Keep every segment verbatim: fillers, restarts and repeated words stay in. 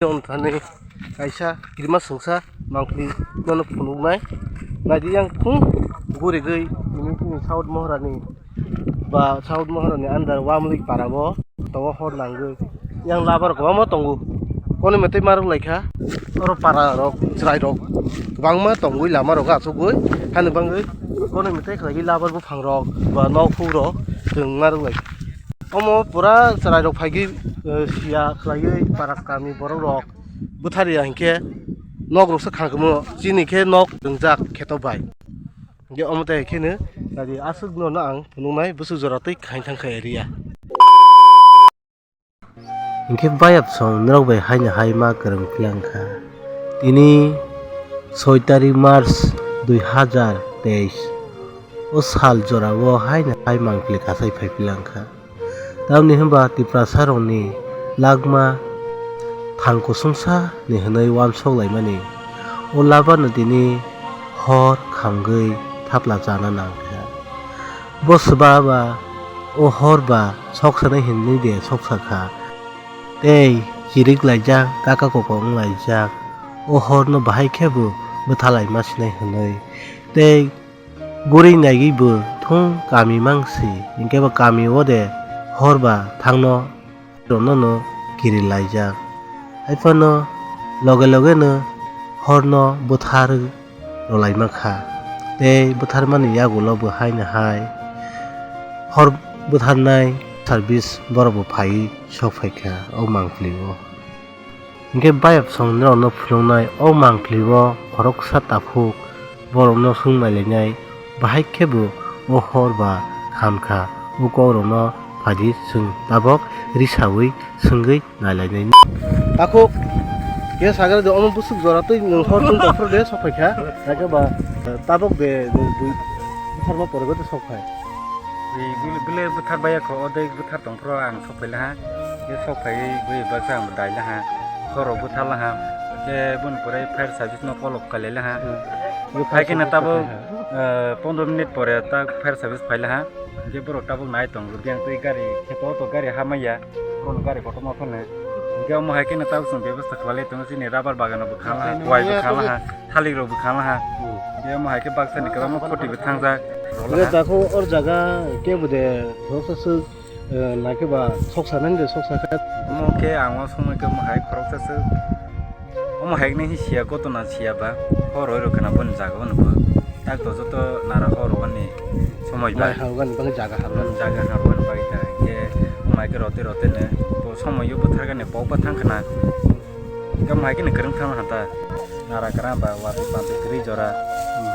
Tini thani kaisa kirima sungsa mangpli nono phunuknai. Naidi yang thung gurigwi tini chini South Mohrani ba South Mohrani under Wamlik para o tongo hor nangwi. Yang labar kwbangma tongo. Kono metai marwk laikha. Oro para rok, chwrai rok kwbangma tongwi lama rogo achugwi. Hani bangwi kono metai khlaigwi labar buphang rok ba nok huk rok chwng marwk laikha. Omo pura chwrai rok phaigwi, eh, siya khlaiwi para kami borok rok bwthar ya hinkhe nok rok se khangkhumo chini khe nok ringjak kheto bai. Hinkhe omo tai kheno nadi aswk no ang phunuknai bwswk jora twi khain thang kha area. Hinkhe bayap song norok bai haino hai ma kwrwng philang kha. Tini soi tarik March dui hazar teis o sal jora o haino hai mangpili kasai phai philang kha. Tamni hwnba Tiprasa rokni lakma thang kusungsa ni hwnwi uansuk laimani o labar no tini hor khangwi thapla chana nang kha. Bo swba ba o hor ba sok sanai hinwi de sok sa kha. Tei chirik laijak, kaka koko wng laijak. O hor no bahai khe bo bwtha laima sinai hinwi. Tei guri naigwi bo thung kami mang si, hinkhe bo kami o de hor ba thangno rokno no kiri laijak. Haiphano loge loge no hor no bwthar rwlaima kha. Tei bwtharmani yagulo bo haino hai hor bwtharnai service borok bo phaiwi sok phaikha o mangpili o. Hinkhe bayap song norokno phunuknai o mangpili o khoroksa takhuk borokno swng nailainai, bahai khe bo o hor ba khamkha o kokrokno phaidi swng tabok risaui swngwi nailainai. Takhuk, khe sagre de omo bwswk jora twi nwng hor chwng tongphuru de sok phaikha, hakhe ba tabok de nwng bui bwtharma pore de sok phai. Bile bwthar baiya kho, o de bwthar tongphuru ang sok phaila ha. Khe sok phaiwi bui baksa ang dai laha, khorok bwtha laha, khe boni pore fire service no call khailai laha. Hmm. Hai khe na tabuk, eh, pondro minute pore ta fire service phai laha. Khe borok tabuk nai tong, biyang twi gari kheto to gari ha maya, borok gari kotorma phano. Khe omo hai khe na tabuk chwng bebostha khlai lai tongo, chini rubber bagano bwkha laha, kuwai bwkha laha, thalik rok bwkha laha. Hmm. Khe omo hai khe baksa ni kwbangma khoti bo thangjak. Khe takhuk or jaga kebo de khoroksa swk Eh, nakhe ba sok sanani de sok sakha. Omo khe ang o somoi khe omo hai khoroksa se. Omo hai ni siya gotona siya ba. Hor hoi rw khna boni jaga o nukho. Tak to joto nara hor hor ni somoi ba. Mai hal gani bagwi jaga hal gani. Jaga hal gani bagwi ta. Khe omo hai khe rote rote ne. Bo somoi yo bwthar gani pok ba thang khna. Khe omo hai khe ni kwrwng thang hanta. Nara kwrwng ba watwi pantwi kwrwi jora.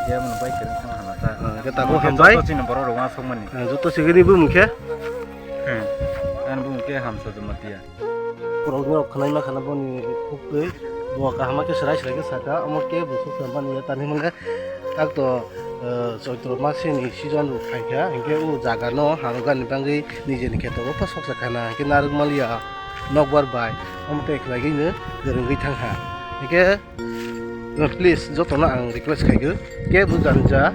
Khe omo bai kwrwng thang hanta. Ah, khe tabuk hambai. Joto chini borok rok uansukmani. Ah, joto sigini bo mungkhe. Hmm. Ani bumung khe Hamsa Jamatia. Borok norok khwnaima khana boni huktwi bo kaham khe swrai swrai khe saka, omo khe bo suksa mani ya, tani hwnle tak to, eh, Choitro masini season rok phaikha, hinkhe o jaga no harogani bagwi nijeni kheto o soksa khana, hinkhe narwk maliya nokbar bai, omo tei khlaigwino kwrwngwi thangkha. Hinkhe Please, jotono ang request khaigwi, kebo jani ja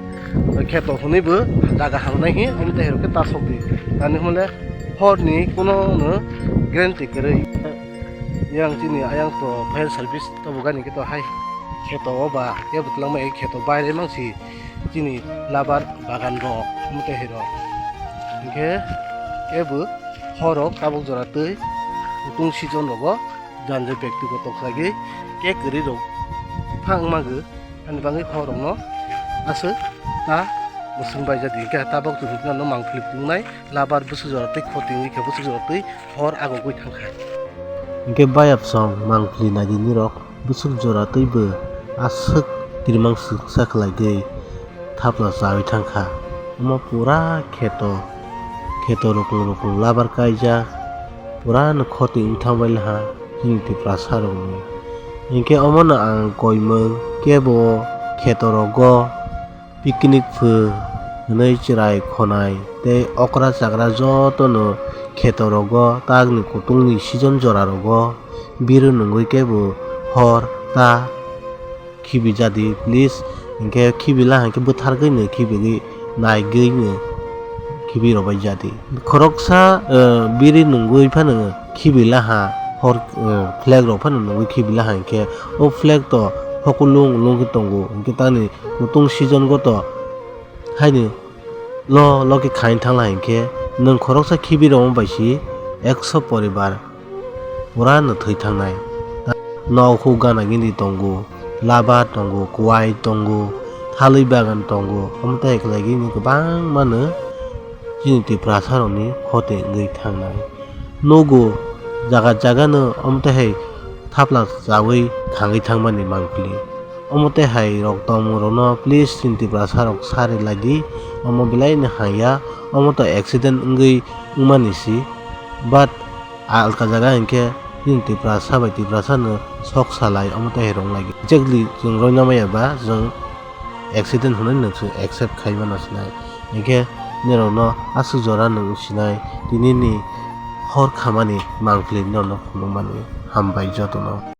kheto hwnwi bo jaga hamnai hi, omo tei hai rok khe ta sok di. Tani hwnle hor ni kuno no guarantee kwrwi. Yang chini ayang to fire service to bo gani khe to hai kheto o ba kebo twlangma kheto baire mangsi chini labar bagan rok, omo tei hai rok. Hinkhe kebo hor rok tabuk jora twi kutung season rogo jani ja bektigoto khlaiwi khe kwrwi rok phang mago, ani bagwi hor rokno aswk ta mwswng bai jadi khe tabok twi hwnkheno mangpili phunuknai labar bwswk jora twi khoti wngwi khe bwswk jora twi hor agogwi thangkha. Hinkhe bayapsong mangpili naidi nirok bwswk jora twi bo aswk kirimang swksa khlaigwi thapla chawi thangkha. Omo pura kheto, kheto rukung rukung labar kaijak, pura no khoti wng thang bai laha chini Tiprasa rokni. Hinkhe omono ang koimwng kebo kheto rogo picnic pho hwnwi chwrai khonai tei okra chakra jotono kheto rogo takni kutung ni season jora rogo biru nungwi kebo hor ta khibi jadi please, hinkhe khibi la hinkhe bwthargwino khibigwi naigwino khibi rwbai jadi. Khoroksa, eh, biri nungwi phano khibi laha, hor, eh, flag rok phano nugwi khibila hai khe o flag to hokulung lung khe tongo, hinkhe tamni kutung season go to haino lo lo khe khain thangla hinkhe nwng khoroksa khibi rokma bai si ekso poribar pura no thwi thangnai. Nok huk gana gini tongo, laba tongo, kuwai tongo, thalwi bagan tongo, omo tei hai khlai gini kwbangma no chini Tiprasa rokni khoti wngwi thangnai. Nugo jaga jaga no omo tei hai thapla chawi khangwi thangmani mangpili. Omo tei hai rok tongmung rokno please chini Tiprasa rok sa rilai di, omo belai no hamya, omo to accident wngwi wngmani si, but alka jaga hinkhe chini Tiprasa bai Tiprasa no sok salai omo tei hai rok lai. Exactly chwng roina maya ba chwng accident hwnwi no chwng accept khai mano sinai. Hinkhe norokno aswk jora nwng sinai, tini ni hor khamani mangpili norokno phunukmani. Hambai jotono.